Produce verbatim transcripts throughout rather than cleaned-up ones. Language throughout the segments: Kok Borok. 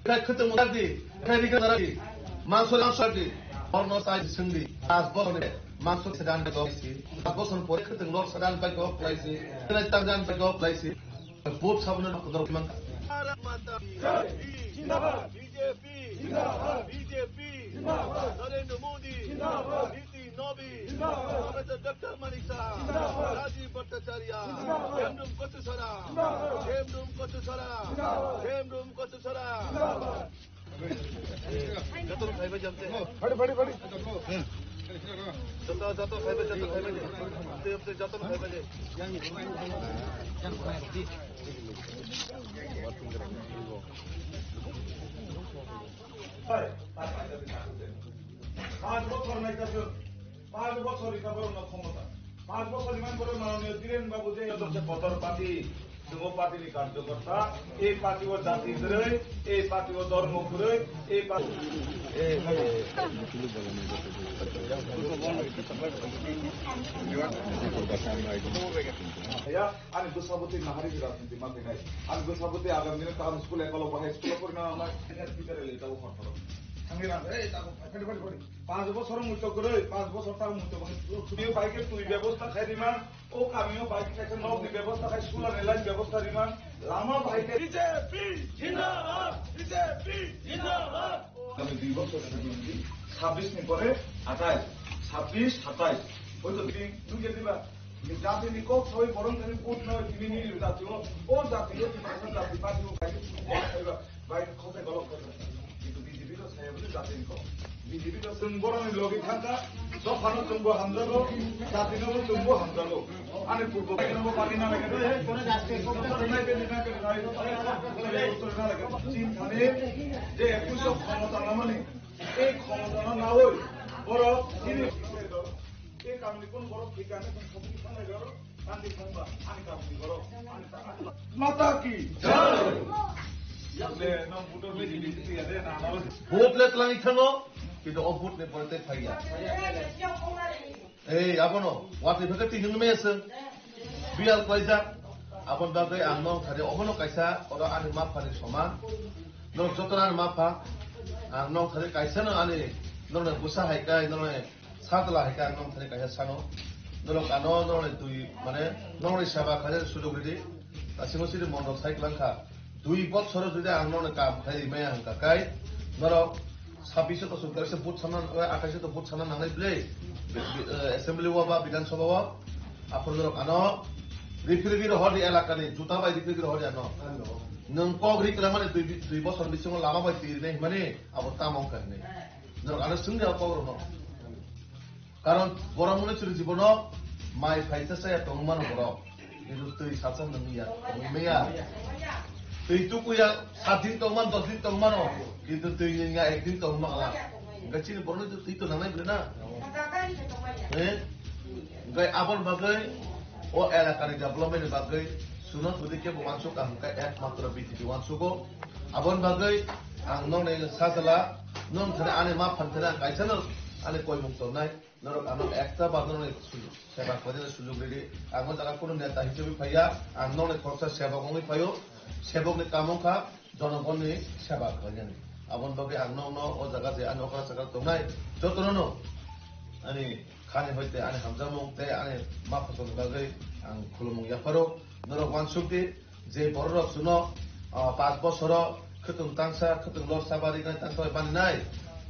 Khai khwtwng mung di, khai rikha dara di. Mangso lang sa di. Borno sai sing di. Pas bosor ni mangso sedan bai go si. Pas bosor pore khwtwng lor sedan bai go plai si. Khai tang jan bai go plai si. Vote sabun na kodor mang. Jai. Jindabad. B J P. Jindabad. B J P. Jindabad. Narendra Modi. Jindabad. Niti Nobi. Jindabad. Professor Doctor Manik Saha. Jindabad. Rajiv Bhattacharya. Jindabad. Khemdum Kochusara. Jindabad. Khemdum Kochusara. Jindabad. Khemdum Kochusara. Jindabad. Joto no khaibai jamte. Bari, bari, bari. Joto, joto khaibai, joto khaibai. Joto, joto no khaibai. পাঁচ বছর নাই কাছে, পাঁচ বছর এটা বড় না ক্ষমতা। পাঁচ বছর ইমান বড় মাননীয় ধীরেন বাবু যে হচ্ছে বদর পার্টি, যুব পার্টির কার্যকর্তা, এই পার্টি ও জাতি ধরে, এই পার্টি ও ধর্ম ঘুরে, এই party. Ani bwsabwtwi nahari rajniti ma khainai. Ani bwsabwtwi agam dino kaham school ekolo bahai school o porina nai. Teacher le tabu khorkhoro. Thangwi rang, ei tabu, phai, phai, phai, phai. Panch bochor muitok kwrwi, panch bochor tabu muitok kwrwi. Twi bai khe twi bebosta khai rima, o kamio bai khe kaisa nokni bebosta khai, school ni line bebosta rima, lama bai khe. B J P jindabad, B J P jindabad. Kami dui bochor kami di, sabbish ni pore athais, sabbish, satais. Hoito di, dui ke diba? Jatini kok sawi borong thani vote no tini ni jatio, o jatio Tiprasa jati party o bai, bai, bai, khosai golok khosai. Kintu B J P to saya bole jatini kok. B J P to chwng boroni logi thangkha, dophano chwngbo hamjago, jatino bo chwngbo hamjago. Ani purbo bai no bo party na lage. Chin thani je ekush khomota namani, ei khomota na nawi borok chini Tei kamni kun borok thwi kani kun sabuni sanai rw, kandi thangba, ani kamni borok, ani ta, ani. Mata ki jai. Yakle nang butor meji bisi ya de na na. Vote le tlangi thango, kintu o vote ni pore tei phaiya. Ei, abono, watwi phaka twi hwnwi maya se. Biyal klaijak, aboni bagwi ang nong thani obono kaisa, oro ani ma phani soman. Norok jotono ani ma pha, ang nong thani kaisa no ani, norok bwsa hai kai, norok Satla hai khe ang nong thani kaisa sano. Norok ano norokni twi, mane, norokni seba khainani sujuk ridi. Asimo siri monrok sai kwlangkha. Dui bochoro jodi ang norokni kam khai rimaya hwnkha kai, norok sabbish to sukha se but sana, athais to but sana nangnai bwle. Bi-, bi-, eh, assembly o ba Bidhan Sabha o. Aphuru norok ano rifrigwi rohordi elakani, juta bai rifrigwi rohordi ano. Nwng kok ri kwlangmani dui, dui bochor bisingo lama bai twi rinai hwnmani abo tamo wngkha hinwi. Norok ano swngya o kokrokno. Karon borok mwnwi chwrwi jibono mai phaisa chaya tongmano borok. Kintu twi sacha nungya, tongmaya. Twi tukuya saat din tongman, dos din tongmano. Kintu twi nungya ek din tongma kala. Hingke chini borokno twi to nangnai bwle na. Eh? Hingke aboni bagwi o elakani development ni bagwi suno thudi kebo wansuk ang hingke ekmatro B J P wansugo. Aboni bagwi ang nokni sajla, nwng thani ani ma phan thani ang kaisa no ani koimung tongnai, norok ano ekta ba norokni seba khlaina sujuk ridi. Ang o jaga kunu neta hisabe phaiya, ang nokni khoroksa sebok wngwi phaio, sebokni kam wngkha jonogonni seba khlainani. Aboni bagwi ang nokno o jaga je ani okra sakra tongnai jotono no ani khani hoite ani hamjakmung tei ani ma phasokni bagwi ang khulumung yapharo. Norok wansukdi, je bororok chwngno, ah, panch bosoro khwtwng tangsa, khwtwng lorsa bari nai tangsa bai bani nai.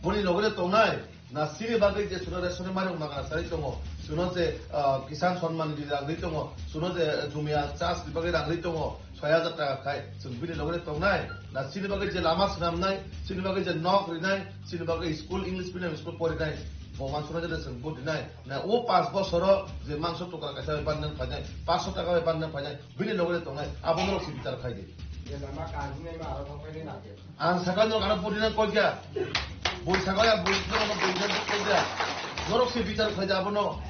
Boni loge tongnai, na chini bagwi je chwngno ration mani rok nangna sai tongo, chwngno je, ah, Kisan Samman Nidhi rang ri tongo, chwngno je jumia chas ni bagwi rang ri tongo, soi hajar taka khai, chwng bini loge tongnai. Na chini bagwi je lama swnamnai, chini bagwi je nok rinai, chini bagwi school, English medium school porinai, bo wansuknai je chwng bo rinai. Na o panch bosoro je mangso tokra kaisa bai bani nang phainai, panchsho taka bai bani nang phainai, Bini loge tongnai, abo norok se bichar khai di. Je lama kanjinai ma aro thok phainai nangkhe. Ang sakha norok ano budi nang koi kya? Bui sakha ya, bui norok ano budi nang koi kya? Norok se bichar khai di abono.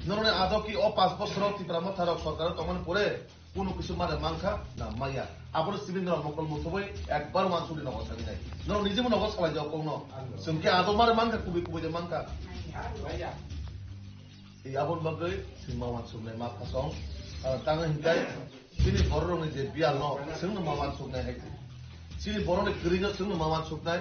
Norok ni ado ki o panch bosoro Tipra Motha rok sorkar o tongmani pore, kunu kisu mare mankha na maya. Abono sibin norok mokol muthubui ekbar wansukdi nogo sabi nai. Norok nijebo nogo salai jak kokno. Chwng khe ado mare mankha, kubui kubui de mankha. Tei aboni bagwi chwng ma wansuknai ma khasong. Ah, tamo hinkhe chini bororokni je biyalno chwngno ma wansuknai hai. Chini borokni kwrwino chwngno ma uansuknai,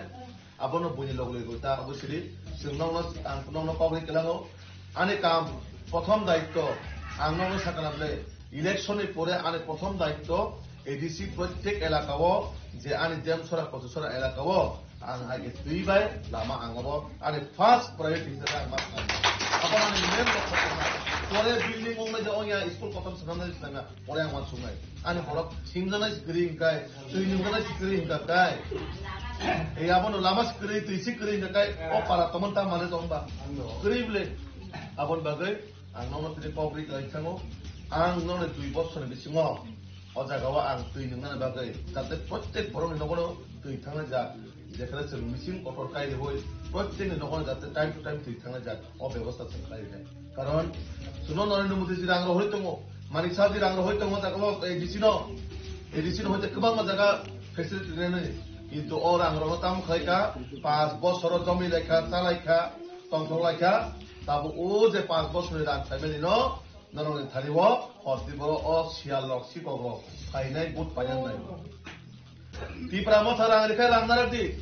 abono buini log logwi ta obo siri. Chwng nokno, ang nokno kok ri kwlango. Ani kam, prothom daitto, ang nokno sakha na bwle, election ni pore ani prothom daitto A D C prottek elaka o, je ani Demsora, Kochusora elaka o, ang hai khe twi bai lama ang obo ani first priority hisabe ang ma khlai. Abo ani main lok. Pore building wngnai je ongya, school kotor swnamnai swnamya, pore ang uansuknai. Ani borok singjanai si kwrwi hwnkhe, twi nungjanai si kwrwi hwnkhe kai. Ei abono lama si kwrwi, twi si kwrwi hwnkhe kai, o para tomon ta mane tong ba? Kwrwi bwle. Aboni bagwi ang nokno tini kok ri kwlai thango. Ang nokni dui bosorni bisingo o jagao ang twi nungnani bagwi jate prottek borokni nogono twi thangna jak. Jekheno chwng machine kotor kai rwui prottekni nogono jate time to time twi thangna jak, o bebosta chwng khlai rwnai. Karon chwngno Narendra Modi ji rang rohoi tongo, Manik Saha ji rang rohoi tongo, jagao A D C no, A D C no hoite kwbangma jaga facility rwnai. Kintu o rang rokno tamo khlai kha, panch bosoro jomi lai kha, cha lai kha, tongthok lai kha, tabuk o je panch bosorni rang khlaimani no, norokni thani o hor twi boro o siyal rok sikok rok phainai vote painani nai. Tipra motha rang rikha rang narak di,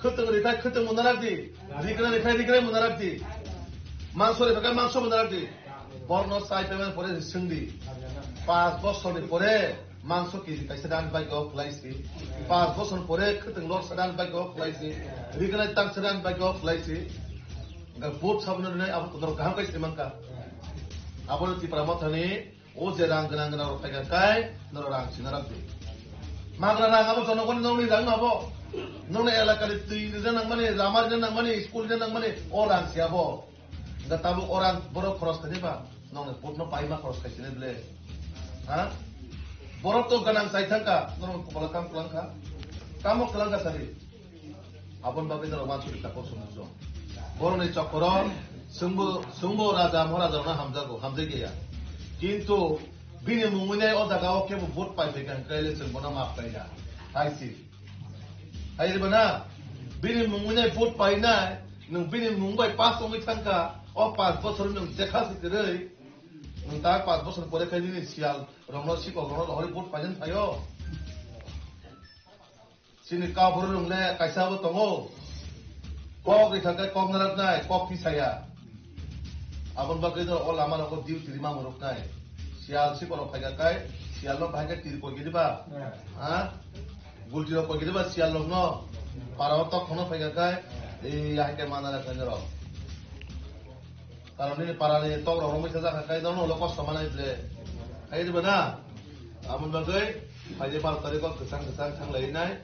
khwtwng rikha khwtwng munarak di, rikra rikha rikra munarak di, mangso rikha mangso munarak di. Borno chai payment pore swng di. Panch bosorni pore mangso kg kaisa dan bai go khlai si. Panch bosor pore khwtwng lor sadan bai go khlai si. Rignai tang sadan bai go khlai si. Ga vote sabno rinai abo to norok kaham kai si mankha. Abo no Tipra mothani o je rang gwnang gwnang rok phaikha kai norok rang sina rok di. Magra rang abo jonogon nongni rang abo. Nongni elakani twi rina nangmani, lama rina nangmani, school rina nangmani o rang si abo. Hingke tabuk orang borok khoros khaini ba, nongni putno paima khoros khaisini ble. Ha? Borok to ganang chai thangka, norok kopala kam kwlangkha. Kamo kwlangkha sari. Abon bagwi norok wansuri tako sumujong. Borokni chokoro sungbo, sungbo raja, moharaja rokno hamjago, hamjai gaya. Kintu bini mungwi nai o jaga o kebo vote pai phaikha, hingke le chwng bono maaf khaina. Hai si. Hai riba na? Bini mungwi nai vote painai, nwng bini mung bai pass wngwi thangkha, o panch bochor nwng jekha se kwrwi, nwng ta panch bochor pore khai nini siyal rokno sikok rokno rohorwi vote painani phaio. Chini kaphuru rok le kaisa bo tongo, kok rikha khe kok naraknai, kok tisaya. Aboni bagwi no o lama rogo duty rima muruknai. Siyal si borok phaikha kai, siyal no bahai khe tiri koi gidi ba? Ha? Gulti rok koi gidi ba siyal rok no? Para o tok khono phaikha kai, ei hai khe mana raknai rok. Karon nini para ni tok rok romwi sajak kha kai, nono ulo kosto manai ble. Hai diba na? Aboni bagwi phaidi baro tarikh o kwchang kwchang thang lai nai.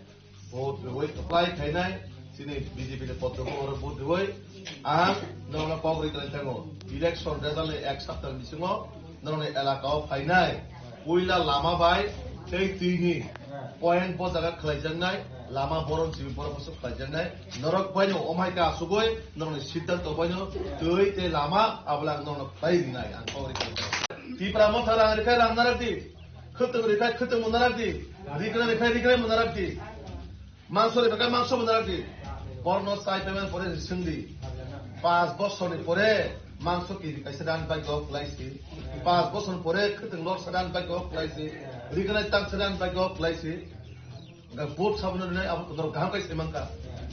Vote rwui apply khainai, chini B J P ni potrok oro vote rwui, ang norokno kok rwi kwlai thango. Election result ni ek sapta ni bisingo norokni elaka o phainai, puila lama bai tei twi ni point bo jaga khlaijaknai, lama borom simi borom boso khlaijaknai, norok baino omhai ka asugui norokni siddhanto baino twi tei lama abola ang norokno khlai rinai, ang kok rwi kwlai thango. Tipra motha rang rikha rang narak di. Khwtwng rikha khwtwng munarak di, rikra rikha rikra munarak di. Mangso rikha mangso munarak di. Borno chai payment pore swng di. Panch bosorni pore mangso kg kaisa dan bai go khlai si. Panch bosor pore khwtwng lor sadan bai go khlai si. Rikra tang sadan bai go khlai si. Hingke vote sabno rinai abo to norok kaham kai se mankha.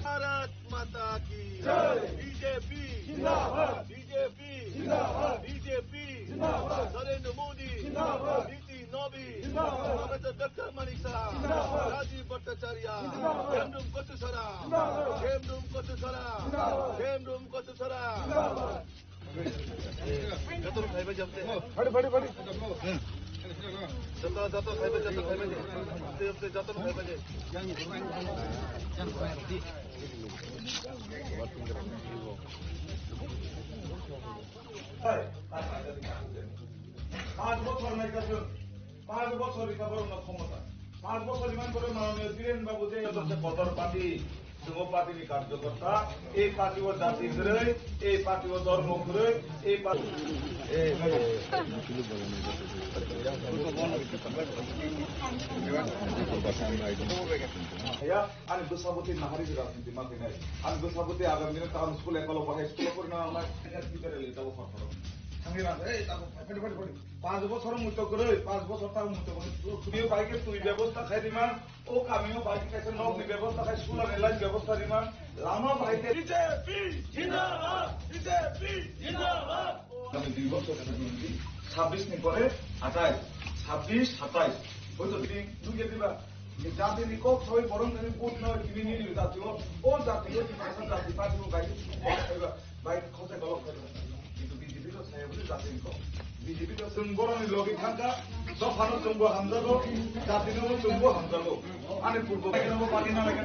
Bharat माता की जय। B J P जिंदाबाद। B J P जिंदाबाद। B J P जिंदाबाद। नरेंद्र मोदी जिंदाबाद। नीति नवीन जिंदाबाद। Doctor doctor Manik साहा जिंदाबाद। राजीव भट्टाचार्य जिंदाबाद। खेमरुम कचुसरा जिंदाबाद। खेमरुम कचुसरा जिंदाबाद। खेमरुम कचुसरा जिंदाबाद। Joto no phaibai jabte. Phadi, phadi, phadi. Joto, joto phaibai, joto phaibai. Joto, joto, joto no phaibai. Hai. Panch bochor nai ka jwng. Panch bochor ni ka borok no khomota. Panch bochor ni man pore mananiya Biren Babu je bodor pati. Chwng o party ni karjokorta, ei party o jati kwrwi, ei party o dhormo kwrwi, ei party. Ya, ani bwsabwtwi nahari rajniti ma khainai. Ani bwsabwtwi agam dino town school ekolo bahai school o porina nangnai. Thangwi rang, ei, tabuk, phai, phai, phai, phai. Panch bochor muitok kwrwi, panch bochor tabuk muitok kwrwi. Twi bai khe twi bebosta khai rima, o kamio bai khe kaisa nokni bebosta khai, sulani line bebosta rima, lama bai khe. B J P jindabad, B J P jindabad. Kami dui bochor kami dui, sabbish ni pore athais, sabbish, satais. Hoito tini nugya diba? Jatini kok soi borong kani vote no tini nini jatio, o jatio tini asa jati party o bai khe sukuk kok saiba, bai khosai kolok saiba. Kintu B J P to saya bole jatini kok. B J P to chwng boroni logi thangkha, dophano chwngbo hamjago, jatino chwngbo hamjago. Ani purbo khe no party na lage.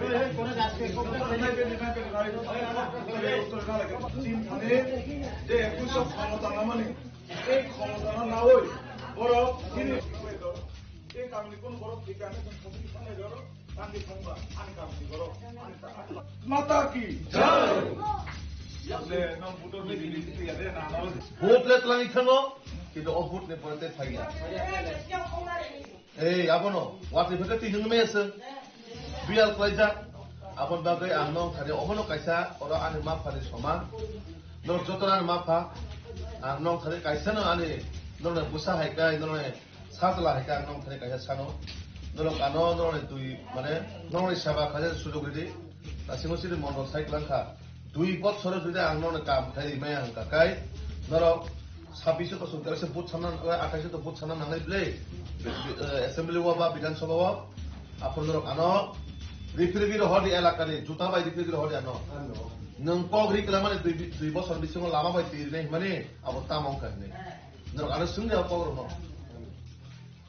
Chini thani je ekush khomota namani, ei khomota na nawi borok chini Tei kamini kono borok thik ani kono thangwi thangnai joro, tangwi thangba ani kamini borok, ani ta, ani ta. Mata ki jai. Yable nang butor ni bini twi yade na, na. Vote le twlangwi thango, kintu o vote ni pore tei phaiya. Ei, abono, watwi phaka twi hwnwi maya se. Biyal klaijak, aboni bagwi ang nong thani obono kaisa, oro ani ma phani soma. Nong joto ani ma pha, ang nong thani kaisa no ani, nong bwsa hai kai, nong Sajla hai khe ang nong thani kaisa sano, norok ano norokni twi, mane, norokni seba khaina sujuk ridi. Naisingno chini mondol sai kwlangkha. Dui bochoro jodi ang norokni kam khai rimaya hwnkha kai, norok sabbish to songkhe se vote sanna, athais to vote sanna nangnai bwle, eh, assembly o ba Bidhan Sabha o. Aphuru norok ano referee rok hodi elakani, juta bai referee rok hodi ano. Nwng kok ri kwlangmani dui, dui bochor bisingo lama bai twi rinai hwnmani abo tamo wngkha hinwi. Norok ano swngya o kok rokno.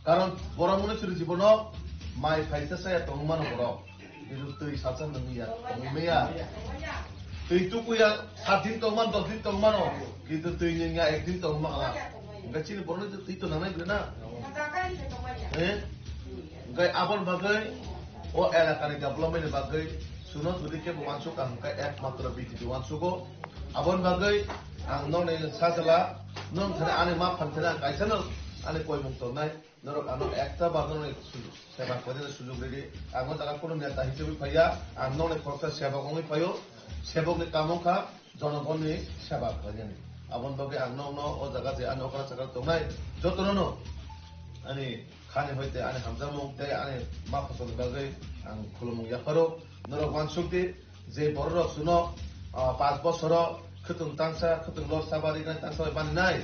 Karon borok mwnwi chwrwi jibono mai phaisa saya tongwi mano borok. Kintu twi salsa nungya, tongwi maya. Twi tukuya saat din tongman, dos din tongmano. Kintu twi nungya ek din tongma. Hingke chini borokno twi to nangnai bwrwi na. Eh? Hingke aboni bagwi o elakani development ni bagwi suno jodi kebo wansuk ang hingke ekmatro B J P wansugo. Aboni bagwi ang nokni sajla, nwng thani ani ma phan thani ang kaisa no ani koimung tongnai, norok ano ekta bar nokni su-, seba khlainani sujuk ridi. Ang o jaga kunu neta hisabe phaiya, ang nokni khoroksa sebok wngwi phaio, sebokni kamo wngkha jonogonni seba khlainani. Aboni bagwi ang nokno o jaga je ani okra chakra tongnai jotono no ani khani hoite ani hamjakmung tei ani ma phasokni bagwi ang khulumung yapharo. Norok wansuk di, je bororok suno, ah, panch bosoro khwtwng tangsa, khwtwng lor saba rinai tangsa bai baninai,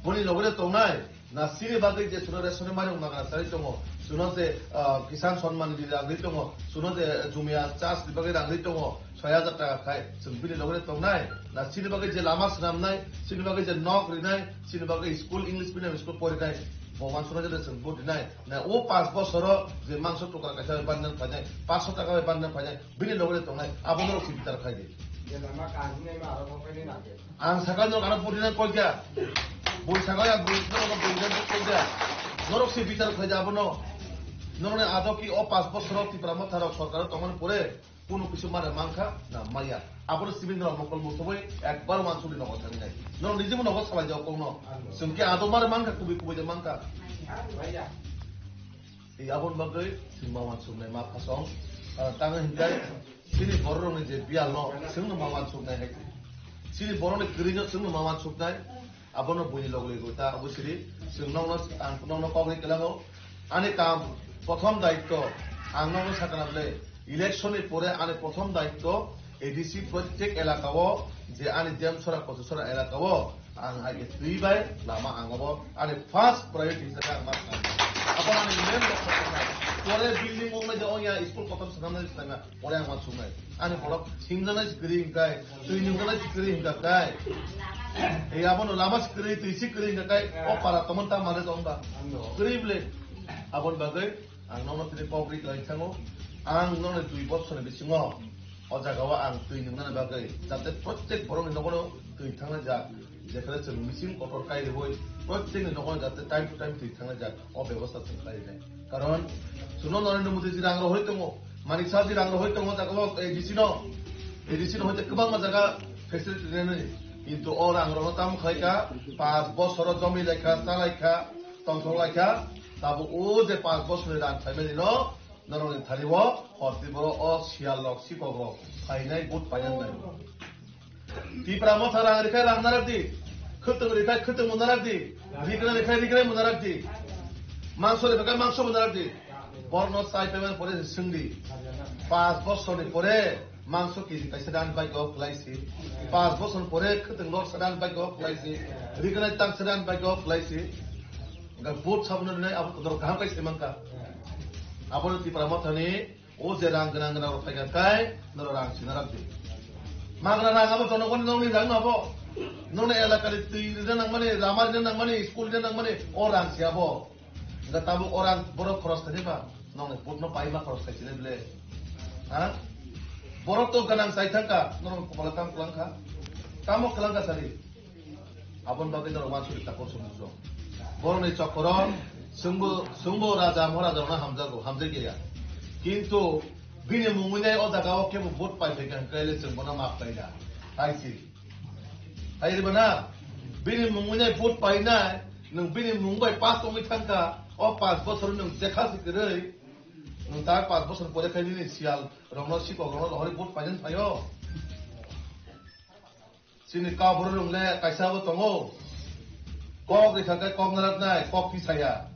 boni logeno tongnai. Na chini bagwi je suno ration ni mairung magana chari tongo, suno je, ah, Kisan Samman Nidhi rang ri tongo, suno je jumia chas ni bagwi rang ri tongo, soi hajar taka khai, chwng bini logeno tongnai. Na chini bagwi je lama swnamnai, chini bagwi je nok rinai, chini bagwi school, English medium school porinai, bo mansuno je chwng vote rinai. Na o panch bosoro je mangso tokra kaisa bai banna phainai, panchsho taka bai banna phainai, bini loge tongnai, abo norok se bichar khai di. Je lama kaham nai ma aro bo khai nai na ke. Ang sakha norok ano vote rinai koi kya? Bui sakha ya bui norok bui rinai koi kya? Norok se bichar khai di abono. Norok ni ado ki o panch bosoro Tipra Motha rok sorkar tongmani pore Kunu kisu mare mankha na maya. Aboni simi norok mokol muthubwi ekbar wansukni nogo thangwi nai. Norok nijebo nogo salai jak kokno. Chwng khe ado mare mankha, kubui kubui de mankha. Tei aboni bagwi chwng ma wansuknai ma phasong. Ah, tangwi hinkhe chini bororokni je biyalno chwngno ma wansuknai hai. Chini borokni kwrwino chwngno ma wansuknai. Abono buini logwi gwi ta obo siri. Chwng nokno, ang nokno kokni kwlango. Ani kam prothom daitto ang nokno sakna bwle election ni pore ani prothom daitto A D C prottek elaka o je ani Demsora Kochasora elaka o ang hai twi bai lama ang abo ani first priority hisabe ang ma sakha. Abo ani main lok sakha. Pore building wngnai je oya school kotor sanamnai sanamya. Pore ang wansuknai. Ani borok himjaknai se kwrwi hwnkhe, twi nukjaknai se kwrwi hwnkhe kai. Ei abono lama se kwrwi, twi se kwrwi hwnkhe kai. O para tomon ta manwi tong ba? Kwrwi bwle. Aboni bagwi ang nokno tini kok ri kwlai thango. Ang nokni dui bosorni bisingo o jaga o ang twi nuknani bagwi jate prottek borokni nogono twi thangnai jak. Jephre chwng machine kotor kai rwui, prottekni nogo jate time to time twi thangnai jak, o bebosta chwng khlai rwnai. Karon, chwngno Narendra Modi ji rang rohoi tongo, Manik Saha ji rang rohoi tongo, daklo A D C no, A D C no hoite kwbangma jaga facility rwnai. Kintu o rang rohno tamo khlai kha, panch bosoro jomi lai kha, cha lai kha, tongthok lai kha, tabuk o je panch bosorni rang phaimani no, norokni thani o, horti boro o siyal rok, sikok rok, phainai, vote painani nai. Tipra Motha rang rikha rang narwk di. Khwtwng rikha khwtwng muna rakdi. Rikra rikha rikra muna rakdi. Mangso rikha mangso muna rakdi. Borno chai paiman pore se swngdi. Pas bosorni pore mangso kg kaisa dan bai go khlaisi. Pas bosor pore khwtwng lor sadan bai go khlaisi. Rikra tang sadan bai go khlaisi. Ga vote sabuna nai abo to kaham kai se manka. Abo Tipra Mothani O je rang gwnang gwnang rok phaikha kai, norok rang sina rok di. Magra rang abo jonogoni nongni rang no abo. Nongni elakani twi rina nangmani, lama rina nangmani, school rina nangmani, o rang si abo. Ga tabuk o rang borok khoros khaini ba, nongni putno paima khoros khai sini bile. Ha? Borok to gwnang sai thangka, norok kopala tam kwlangkha. Tamo kwlangkha sari. Aboni bagwi norok uansukha takok sumsok. Borokni chokoro chwngbo, chwngbo raja, Maharaja rokno hamjago, hamjak ya. Kintu bini mungwi nai o jaga o kebo vote pai phaikha hwnkhe le chwng bono maaf khaina. Hai si. Hai riba na? Bini mungwi nai vote painai, nwng bini mung bai pass tongwi thangkha, o panch bosor nwng jekha se kwrwi, nwng ta panch bosor pore khai nini siyal rokno, sikok rokno rohorwi vote painani phaio. Chini kaborok rok le kaisa bo tongo. Kok rikha khe kok naraknai, kok tisaya.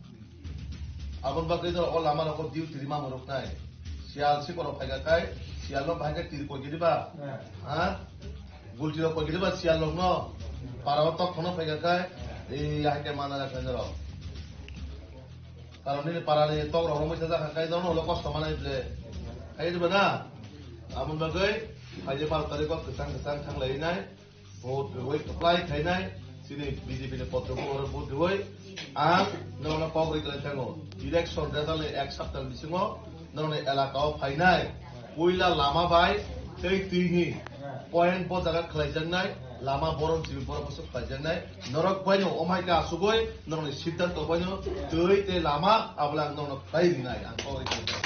Aboni bagwi no o lama rogo duty rima muruknai. Siyal sikorok phaikha khai, siyal no bahai khe tiri koi giri ba. Ha? Gulti rok koi giri ba siyal rok no. Para o tok khono phaikha khai, ei hai khe mana raknai norok. Karon nini parani tok rok romwi sajak kha, kai dono ulo kosto manai ble. Kai diba na? Aboni bagwi, phaidi pal tarikh o kwchang kwchang thang lai nai, vote rwui apply khai nai, chini B J P ni potro bo oro vote rwui, ang nono kok rwui kwlai thango. Election result ni ek sapta ni bisingo, nono elaka o phainai, puila lama bai, tei twi ni point bo jaga khlai jaknai, lama borom chibi borom boso khlai jaknai, norok bai no omai ka asugoi, norok ni siddhanto bai no, twi tei lama, abla ang nono khlai rinai, ang kok rwui.